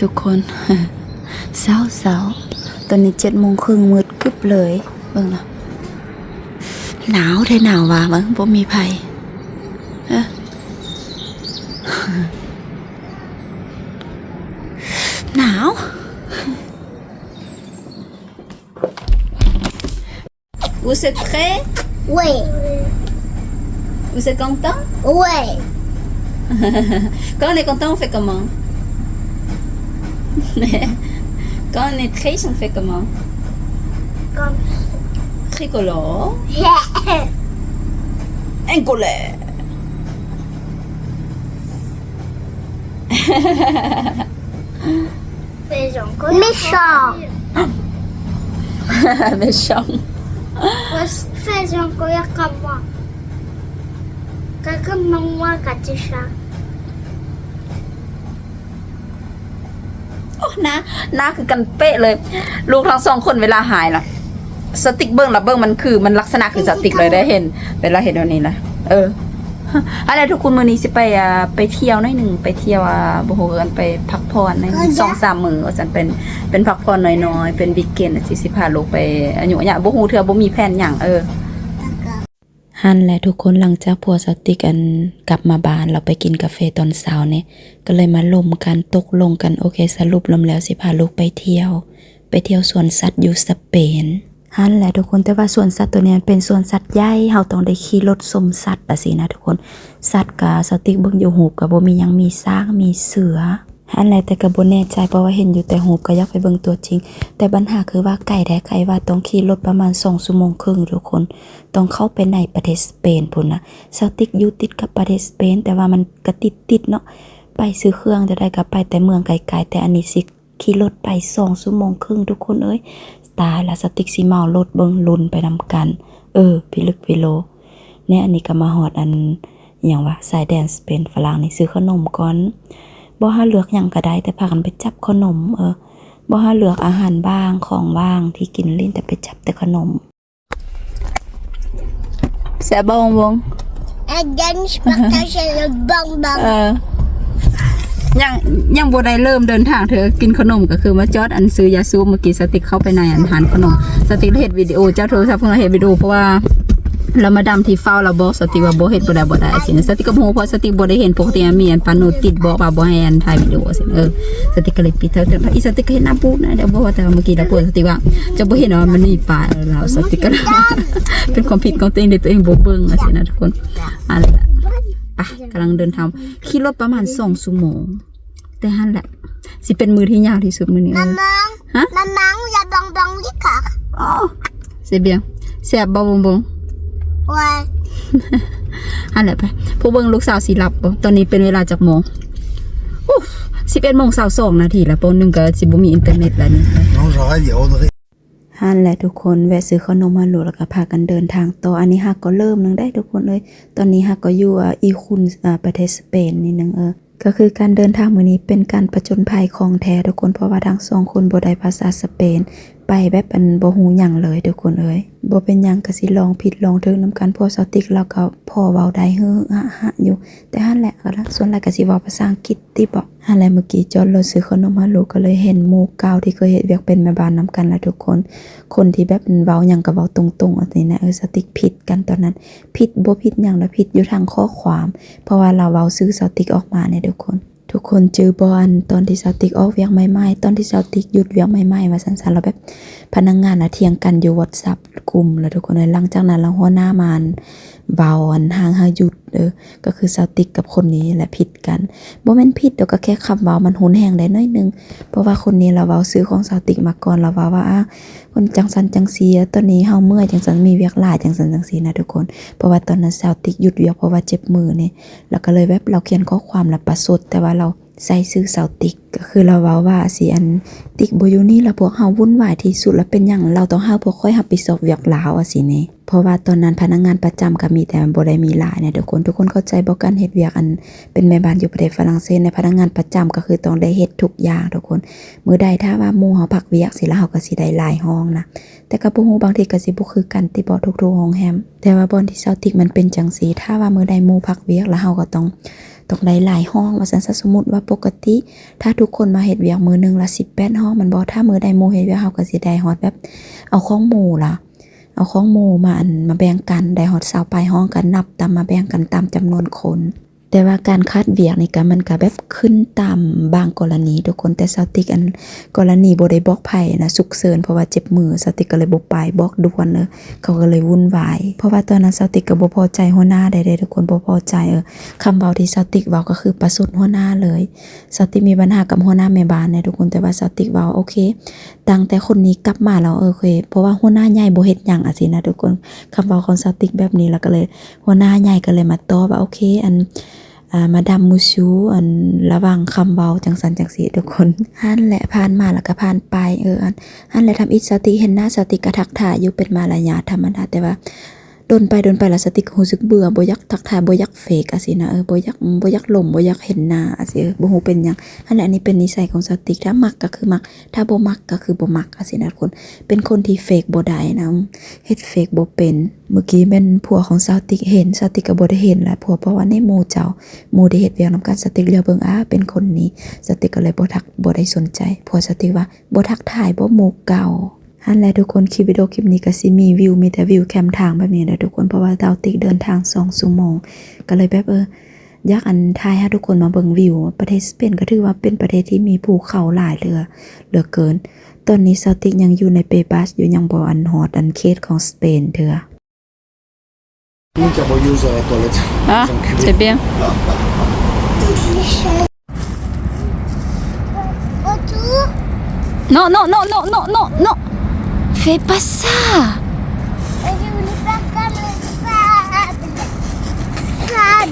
ທຸກຄົນ ເຊົ້າໆ ຕອນນີ້ເຈັດໂມງເຄິ່ງ ມືດກຶບເລີຍ ເບິ່ງນະ ໜາວແທ້ໜາວວ່າ ເບິ່ງ ບໍ່ມີໃຜ ເອີ ໜາວ. Vous êtes prêts ? Oui. Vous êtes contents ? Oui. Quand on est content, on fait comment ? Quand on est triste, on fait comment ? Comme ça. Tricolore. En colère. Méchant. Méchant. Fais en colère comme moi. Quelqu'un me voit quand tu chantes. ໂອ້ ໜ້າ ໜ້າຄືກັນເປະເລີຍ ລູກທັງສອງຄົນເວລາຫາຍລະ ສະຕິກເບິ່ງລະເບິ່ງ ມັນຄື ມັນລັກສະນະຄືສະຕິກເລີຍ ໄດ້ເຫັນ ເວລາເຫັນແບບນີ້ນະ ເອີ ຫັ້ນແຫຼະທຸກຄົນ ມື້ນີ້ຊິໄປ ອ່າ ໄປທ່ຽວໜ້ອຍໜຶ່ງ ໄປທ່ຽວ ອ່າ ບໍ່ຮູ້ຄືກັນ ໄປພັກຜ່ອນໜ້ອຍໜຶ່ງ ສອງສາມມື້ວ່າຊັ້ນ ເປັນ ເປັນພັກຜ່ອນນ້ອຍໆ ເປັນວີກເອັນ ຊິ ຊິພາລູກໄປ ອາຍຸອາຍະ ບໍ່ຮູ້ເທື່ອ ບໍ່ມີແຜນຫຍັງ ເອີ. ຫັ້ນແຫຼະທຸກຄົນ ຫຼັງຈາກຜົວສາວຕິກ ອັນ ກັບມາບ້ານ ລາວໄປກິນກາເຟຕອນເຊົ້ານີ້ ກໍເລີຍມາລົມກັນ ຕົກລົງກັນ ໂອເຄ ສະຫຼຸບລວມແລ້ວຊິພາລູກໄປທ່ຽວ ໄປທ່ຽວສວນສັດຢູ່ສະເປນ. ຫັ້ນແຫຼະທຸກຄົນ ແຕ່ວ່າສວນສັດໂຕນີ້ມັນເປັນສວນສັດໃຫຍ່ ເຮົາຕ້ອງໄດ້ຂີ່ລົດຊົມສັດ ຈັ່ງຊີ້ນະທຸກຄົນ. ສັດກະ ສາວຕິກເບິ່ງຢູ່ຮູບ ກະບໍ່ມີຫຍັງ ມີຊ້າງ ມີເສືອ. ຫັ້ນແຫຼະ ແຕ່ກໍບໍ່ແນ່ໃຈ ເພາະວ່າເຫັນຢູ່ແຕ່ຮູບ ກໍຢາກໄປເບິ່ງຕົວຈິງ ແຕ່ບັນຫາຄືວ່າໄກແທ້ ໄກວ່າຕ້ອງຂີ່ລົດປະມານສອງຊົ່ວໂມງເຄິ່ງທຸກຄົນ ຕ້ອງເຂົ້າໄປໃນປະເທດສະເປນພຸ້ນນະ. ສາວຕິກຢູ່ຕິດກັບປະເທດສະເປນ ແຕ່ວ່າມັນກໍຕິດໆເນາະ ໄປຊື້ເຄື່ອງຈັ່ງໃດກໍໄປແຕ່ເມືອງໄກໆ ແຕ່ອັນນີ້ຊິຂີ່ລົດໄປສອງຊົ່ວໂມງເຄິ່ງທຸກຄົນເອີຍ. ຕາຍລະ ສາວຕິກຊິເມົາລົດເບິ່ງ ລຸ້ນໄປນຳກັນ ເອີ ພິລຶກພິໂລ. ແນະ ອັນນີ້ກໍມາຮອດອັນ ຫຍັງວະ ຊາຍແດນສະເປນຝຣັ່ງນີ້ ຊື້ຂະໜົມກ່ອນ ບໍ່ຫາເລືອກຫຍັງກໍໄດ້ ແຕ່ພາກັນໄປຈັບຂະໜົມ ເອີ ບໍ່ຫາເລືອກອາຫານຫວ່າງ ຂອງຫວ່າງທີ່ກິນຫຼິ້ນ ແຕ່ໄປຈັບແຕ່ຂະໜົມ. ແຊບບໍ່ ບົງ? Et James partage le bonbon. ເອີ ຍັງ ຍັງບໍ່ໄດ້ເລີ່ມເດີນທາງເທື່ອ ກິນຂະໜົມກໍຄືມາຈອດອັນຊື້ຢາສູບ. ເມື່ອກີ້ສາວຕິກເຂົ້າໄປໃນອັນຮ້ານຂະໜົມ ສາວຕິກເຮັດວິດີໂອ ຈັບໂທລະສັບເພື່ອເຮັດວິດີໂອ ເພາະວ່າ ລາວມາດາມທີ່ເຝົ້າລາວບອກສາວຕິກວ່າບໍ່ເຮັດບໍ່ໄດ້ ບໍ່ໄດ້ ຊີ້ນະ. ສາວຕິກກໍບໍ່ຮູ້ ເພາະສາວຕິກບໍ່ໄດ້ເຫັນ ປົກກະຕິມີອັນປາໂນດຕິດບອກວ່າບໍ່ໃຫ້ອັນຖ່າຍວິດີໂອ ຊີ້ນະ. ເອີ ສາວຕິກກໍເລີຍປິດ. ແຕ່ ແຕ່ ອີສາວຕິກກໍເຫັນໜ້າບູດນະ ແຕ່ບໍ່ວ່າ ແຕ່ວ່າເມື່ອກີ້ລາວເປີດ ສາວຕິກວ່າ ເຈົ້າບໍ່ເຫັນວ່າມັນມີປ້າຍ ລາວ ສາວຕິກກໍ ເປັນຄວາມຜິດຂອງຕົວເອງເດ້ ຕົວເອງບໍ່ເບິ່ງ ຊີ້ນະທຸກຄົນ. ອັນນັ້ນແຫຼະ ໄປ ກຳລັງເດີນທາງ ຂີ່ລົດປະມານສອງຊົ່ວໂມງ. ແຕ່ຫັ້ນແຫຼະ ຊິເປັນມື້ທີ່ຍາວທີ່ສຸດມື້ນີ້. Maman, ຮະ? Maman, il y a bonbon du cœur. ອໍ c'est bien. ແຊບບໍ່ບົງບົງ? Ouais. ຫັ້ນແຫຼະ ໄປ ພວກເບິ່ງລູກສາວຊິຫຼັບບໍ່? ຕອນນີ້ເປັນເວລາຈັກໂມງ? ໂອ້ ສິບເອັດໂມງຊາວສອງນາທີລະ ປະໜຶ່ງກໍຊິບໍ່ມີອິນເຕີເນັດລະນີ້. Non, j'arrête, il y a Audrey. ຫັ້ນແຫຼະທຸກຄົນ ແວະຊື້ເຂົ້າໜົມໃຫ້ລູກ ແລ້ວກໍພາກັນເດີນທາງຕໍ່. ອັນນີ້ຫາກໍເລີ່ມໜຶ່ງໄດ໋ທຸກຄົນເອີຍ. ຕອນນີ້ຫາກໍຢູ່ ອາ ອີຄຸນ ອາ ປະເທດສະເປນນິດໜຶ່ງເອີ. ກໍຄືການເດີນທາງມື້ນີ້ເປັນການປະຈົນໄພຂອງແທ້ທຸກຄົນ ເພາະວ່າທັງສອງຄົນບໍ່ໄດ້ພາສາສະເປນ ໄປແບບອັນບໍ່ຮູ້ຫຍັງເລີຍທຸກຄົນເອີຍ. ບໍ່ເປັນຫຍັງ ກໍຊິລອງຜິດລອງຖືກນຳກັນ. ພວກສາວຕິກລາວກໍພໍເວົ້າໄດ້ ຮືຮະຫະຢູ່ ແຕ່ຫັ້ນແຫຼະ ກໍລະ ສ່ວນຫຼາຍກໍຊິເວົ້າພາສາອັງກິດຕິເບາະ. ຫັ້ນແຫຼະ ເມື່ອກີ້ຈອດລົດຊື້ເຂົ້າໜົມໃຫ້ລູກ ກໍເລີຍເຫັນໝູ່ເກົ່າທີ່ເຄີຍເຮັດວຽກເປັນແມ່ບ້ານນຳກັນລະທຸກຄົນ. ຄົນທີ່ແບບເວົ້າຫຍັງກໍເວົ້າຕົງໆ ອັນນີ້ນະ. ເອີ ສາວຕິກຜິດກັນຕອນນັ້ນ ຜິດບໍ່ຜິດຫຍັງດອກ ຜິດຢູ່ທາງຂໍ້ຄວາມ ເພາະວ່າລາວເວົ້າຊື່ສາວຕິກອອກມານີ້ທຸກຄົນ. ທຸກຄົນຈື່ບໍ່ ອັນຕອນທີ່ສາວຕິກອອກວຽກໃໝ່ໆ ຕອນທີ່ສາວຕິກຢຸດວຽກໃໝ່ໆ ວ່າຊັ້ນຊະ ແລ້ວແບບພະນັກງານນະຖຽງກັນຢູ່ WhatsApp ກຸ່ມລະທຸກຄົນເອີຍ. ຫຼັງຈາກນັ້ນລະຫົວໜ້າມາ ອັນ ເວົ້າ ອັນ ຫ້າມໃຫ້ຢຸດ ເອີ ກໍຄືສາວຕິກກັບຄົນນີ້ແຫຼະຜິດກັນ. ບໍ່ແມ່ນຜິດດອກ ກໍແຄ່ຄຳເວົ້າມັນຮຸນແຮງໄດ້ໜ້ອຍໜຶ່ງ ເພາະວ່າຄົນນີ້ລາວເວົ້າຊື່ຂອງສາວຕິກມາກ່ອນ ລາວເວົ້າວ່າ ອາ ຄົນຈັ່ງຊັ້ນຈັ່ງຊີ້ ຕອນນີ້ເຮົາເມື່ອຍຈັ່ງຊັ້ນ ມີວຽກຫຼາຍຈັ່ງຊັ້ນຈັ່ງຊີ້ນະທຸກຄົນ. ເພາະວ່າຕອນນັ້ນສາວຕິກຢຸດວຽກ ເພາະວ່າເຈັບມືນີ້ ລາວກໍເລີຍແບບ ລາວຂຽນຂໍ້ຄວາມລະປະຊົດ ແຕ່ວ່າລາວໃສ່ຊື່ສາວຕິກ ກໍຄືລາວເວົ້າວ່າ ອາ ຊິ ອັນ ຕິກບໍ່ຢູ່ນີ້ລະ ພວກເຮົາວຸ່ນວາຍທີ່ສຸດລະ ເປັນຫຍັງລາວຕ້ອງໃຫ້ພວກຂ້ອຍຮັບຜິດຊອບວຽກລາວ ອາ ຊິນີ້. ເພາະວ່າຕອນນັ້ນພະນັກງານປະຈຳກໍມີ ແຕ່ມັນບໍ່ໄດ້ມີຫຼາຍນະທຸກຄົນ. ທຸກຄົນເຂົ້າໃຈບໍ່ ການເຮັດວຽກ ອັນ ເປັນແມ່ບ້ານຢູ່ປະເທດຝຣັ່ງເສດໃນ ພະນັກງານປະຈຳກໍຄືຕ້ອງໄດ້ເຮັດທຸກຢ່າງທຸກຄົນ. ມື້ໃດຖ້າວ່າໝູ່ເຮົາພັກວຽກຊີ້ລະ ເຮົາກໍຊິໄດ້ຫຼາຍຫ້ອງນະ ແຕ່ກໍບໍ່ຮູ້ ບາງທີກໍຊິບໍ່ຄືກັນຕິເບາະ ທຸກໆໂຮງແຮມ. ແຕ່ວ່າບ່ອນທີ່ສາວຕິກມັນເປັນຈັ່ງຊີ້ ຖ້າວ່າມື້ໃດໝູ່ພັກວຽກລະ ເຮົາກໍຕ້ອງ ຕ້ອງໄດ້ຫຼາຍຫ້ອງວ່າຊັ້ນຊະ. ສົມມຸດວ່າປົກກະຕິ ຖ້າທຸກຄົນມາເຮັດວຽກມື້ໜຶ່ງລະສິບແປດຫ້ອງແມ່ນບໍ່? ຖ້າມື້ໃດໝູ່ເຮັດວຽກ ເຮົາກໍຊິໄດ້ຮອດແບບ ເອົາຂອງໝູ່ລະ ເອົາຂອງໝູ່ມາ ອັນ ມາແບ່ງກັນ ໄດ້ຮອດຊາວປາຍຫ້ອງ ກໍນັບຕາມ ມາແບ່ງກັນຕາມຈຳນວນຄົນ. ແຕ່ວ່າການຂາດວຽກນີ້ກະ ມັນກະແບບຂຶ້ນຕາມບາງກໍລະນີທຸກຄົນ. ແຕ່ສາວຕິກ ອັນ ກໍລະນີບໍ່ໄດ້ບອກໃຜນະ ສຸກເສີນ ເພາະວ່າເຈັບມື ສາວຕິກກໍເລີຍບໍ່ໄປ ບອກດ່ວນເລີຍ ເຂົາກໍເລີຍວຸ່ນວາຍ. ເພາະວ່າຕອນນັ້ນສາວຕິກກໍບໍ່ພໍໃຈຫົວໜ້າໃດເດ້ທຸກຄົນ ບໍ່ພໍໃຈ ເອີ ຄຳເວົ້າທີ່ສາວຕິກເວົ້າກໍຄືປະຊົດຫົວໜ້າເລີຍ. ສາວຕິກມີບັນຫາກັບຫົວໜ້າແມ່ບ້ານເດ້ທຸກຄົນ ແຕ່ວ່າສາວຕິກເວົ້າ ໂອເຄ ຕັ້ງແຕ່ຄົນນີ້ກັບມາແລ້ວ ໂອເຄ ເພາະວ່າຫົວໜ້າໃຫຍ່ບໍ່ເຮັດຫຍັງ ອາ ຊີ້ນະທຸກຄົນ. ຄຳເວົ້າຂອງສາວຕິກແບບນີ້ ແລ້ວກໍເລີຍ ຫົວໜ້າໃຫຍ່ກໍເລີຍມາຕອບວ່າ ໂອເຄ ອັນ ອາ ມາດາມມູຊູ ອັນ ລະວັງຄຳເວົ້າ ຈັ່ງຊັ້ນຈັ່ງຊີ້ທຸກຄົນ. ຫັ້ນແຫຼະ ຜ່ານມາແລ້ວກໍຜ່ານໄປ ເອີ ອັນ ຫັ້ນແຫຼະ ທຳອິດສາວຕິກເຫັນໜ້າ ສາວຕິກກໍທັກທາຍຢູ່ເປັນມາລະຍາດທຳມະດາ ແຕ່ວ່າດົນໄປດົນໄປແລ້ວ ສາວຕິກກໍຮູ້ສຶກເບື່ອ ບໍ່ຢາກທັກທາຍ ບໍ່ຢາກເຟກ ອາ ຊີ້ນະ ເອີ ບໍ່ຢາກ ບໍ່ຢາກລົມ ບໍ່ຢາກເຫັນໜ້າ ອາ ຊີ້ ເອີ ບໍ່ຮູ້ເປັນຫຍັງ. ຫັ້ນແຫຼະ ອັນນີ້ເປັນນິໄສຂອງສາວຕິກ ຖ້າມັກກໍຄືມັກ ຖ້າບໍ່ມັກກໍຄືບໍ່ມັກ ອາ ຊີ້ນະທຸກຄົນ. ເປັນຄົນທີ່ເຟກບໍ່ໄດ້ນະ ເຮັດເຟກບໍ່ເປັນ. ມື້ກີ້ແມ່ນຜົວຂອງສາວຕິກເຫັນ ສາວຕິກກໍບໍ່ໄດ້ເຫັນລະ ຜົວບອກວ່າ ນີ້ໝູ່ເຈົ້າ ໝູ່ໄດ້ເຮັດວຽກນຳກັນ. ສາວຕິກຫຼຽວເບິ່ງ ອາ ເປັນຄົນນີ້ ສາວຕິກກໍເລີຍບໍ່ທັກ ບໍ່ໄດ້ສົນໃຈ. ຜົວສາວຕິກວ່າ ບໍ່ທັກທາຍບໍ ໝູ່ເກົ່າ. ຫັ້ນແຫຼະທຸກຄົນ ຄລິບວິດີໂອຄລິບນີ້ກໍຊິມີວິວ ມີແຕ່ວິວແຄມທາງແບບນີ້ແຫຼະທຸກຄົນ ເພາະວ່າສາວຕິກເດີນທາງສອງຊົ່ວໂມງ ກໍເລີຍແບບ ເອີ ຢາກ ອັນ ຖ່າຍໃຫ້ທຸກຄົນມາເບິ່ງວິວ. ປະເທດສະເປນກໍຖືວ່າເປັນປະເທດທີ່ມີພູເຂົາຫຼາຍເຫຼືອ ເຫຼືອເກີນ. ຕອນນີ້ສາວຕິກຍັງຢູ່ໃນເປບັສຢູ່ ຍັງບໍ່ ອັນ ຮອດ ອັນ ເຂດຂອງສະເປນເທື່ອ. Minchia, voglio usare la toilette. Ah, c'est bien. Non, non, non, non, non, non, non. Fais pas ça. Je voulais faire ça, mais pas, pas.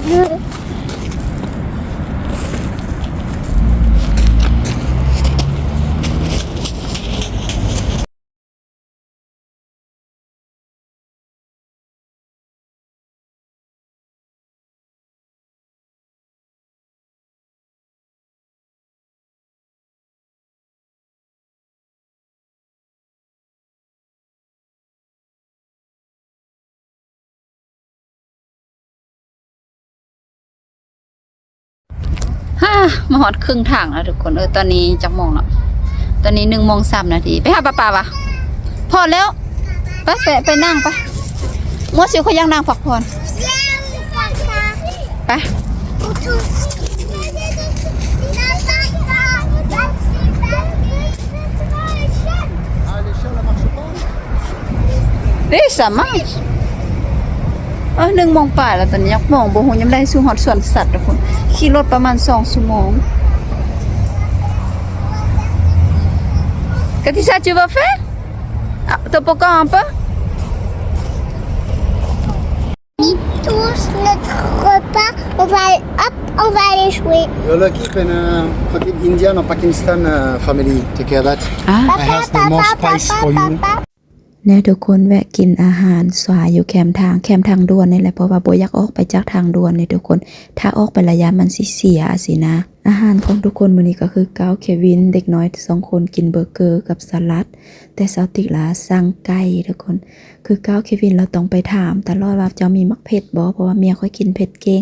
ຮາ ມາຮອດເຄິ່ງທາງແລ້ວທຸກຄົນ. ເອີ ຕອນນີ້ຈັກໂມງເນາະ? ຕອນນີ້ໜຶ່ງໂມງສາມນາທີ. ໄປຫາປ້າໆຫວາ? ພໍແລ້ວ ໄປ ໄປ ໄປນັ່ງໄປ. ໝໍຊິວ ຂ້ອຍຢາກນັ່ງພັກຜ່ອນ. ໄປ. Oui, ça marche. ເອີ ໜຶ່ງໂມງປາຍແລ້ວ ຕອນນີ້ຈັກໂມງບໍ່ຮູ້. ຍາມໃດຊິຮອດສວນສັດທຸກຄົນ. ຂີ່ລົດປະມານສອງຊົ່ວໂມງ. Katissa, tu vas faire? Ah, topocor un peu? On tous notre repas, on va, hop, on va aller jouer. You're lucky, pena, fucking Indian or Pakistan, uh, family. Take care of that. Ah. I have the more spice for you. ແນະທຸກຄົນ ແວະກິນອາຫານສວາຢູ່ແຄມທາງ ແຄມທາງດ່ວນນີ້ແຫຼະ ເພາະວ່າບໍ່ຢາກອອກໄປຈາກທາງດ່ວນນີ້ທຸກຄົນ ຖ້າອອກໄປລະຢ້ານມັນຊິເສຍ ອາ ຊີ້ນະ. ອາຫານຂອງທຸກຄົນມື້ນີ້ກໍຄື ກ້າວ ເຄວິນ ເດັກນ້ອຍສອງຄົນກິນເບີເກີກັບສະລັດ ແຕ່ສາວຕິກລະສັ່ງໄກ່ທຸກຄົນ. ຄືກ້າວ ເຄວິນລາວຕ້ອງໄປຖາມຕະຫຼອດວ່າ ເຈົ້າມີໝາກເຜັດບໍ່? ເພາະວ່າເມຍຂ້ອຍກິນເຜັດເກັ່ງ.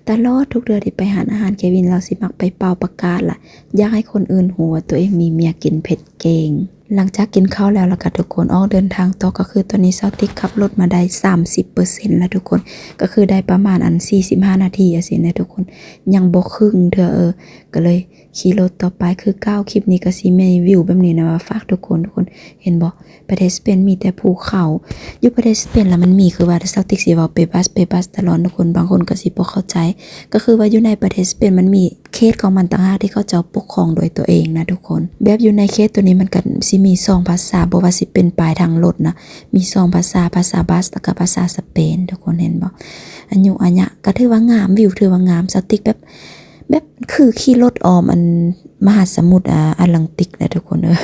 ຕະຫຼອດທຸກເທື່ອທີ່ໄປຮ້ານອາຫານ ເຄວິນລາວຊິມັກໄປເປົ່າປະກາດລະ ຢາກໃຫ້ຄົນອື່ນຮູ້ວ່າຕົວເອງມີເມຍກິນເຜັດເກັ່ງ. ຫຼັງຈາກກິນເຂົ້າແລ້ວ ແລ້ວກໍທຸກຄົນອອກເດີນທາງຕໍ່ ກໍຄືຕອນນີ້ສາວຕິກຂັບລົດມາໄດ້ສາມສິບເປີເຊັນແລ້ວທຸກຄົນ ກໍຄືໄດ້ປະມານອັນສີ່ສິບຫ້ານາທີ ອາ ຊີ້ນະທຸກຄົນ ຍັງບໍ່ຄຶ່ງເທື່ອ ເອີ ກໍເລີຍຂີ່ລົດຕໍ່ໄປ. ຄືກ້າວ ຄລິບນີ້ກໍຊິມີວິວແບບນີ້ນະ ມາຝາກທຸກຄົນ. ທຸກຄົນເຫັນບໍ່? ປະເທດສະເປນມີແຕ່ພູເຂົາ. ຢູ່ປະເທດສະເປນລະມັນມີ ຄືວ່າສາວຕິກຊິເວົ້າເປບັສ ເປບັສຕະຫຼອດທຸກຄົນ ບາງຄົນກໍຊິບໍ່ເຂົ້າໃຈ. ກໍຄືວ່າຢູ່ໃນປະເທດສະເປນມັນມີ ເຂດຂອງມັນຕ່າງຫາກທີ່ເຂົາເຈົ້າປົກຄອງໂດຍຕົວເອງນະທຸກຄົນ. ແບບຢູ່ໃນເຂດໂຕນີ້ມັນກໍຊິມີສອງພາສາ ບໍ່ວ່າຊິເປັນປ້າຍທາງລົດນະ ມີສອງພາສາ ພາສາບັສ ແລ້ວກໍພາສາສະເປນ ທຸກຄົນເຫັນບໍ່? ອາຍຸອາຍະ ກໍຖືວ່າງາມ ວິວຖືວ່າງາມ ສາວຕິກແບບ ແບບຄືຂີ່ລົດອ້ອມອັນມະຫາສະໝຸດ ອາ ອາດແລນຕິກນະທຸກຄົນເອີຍ.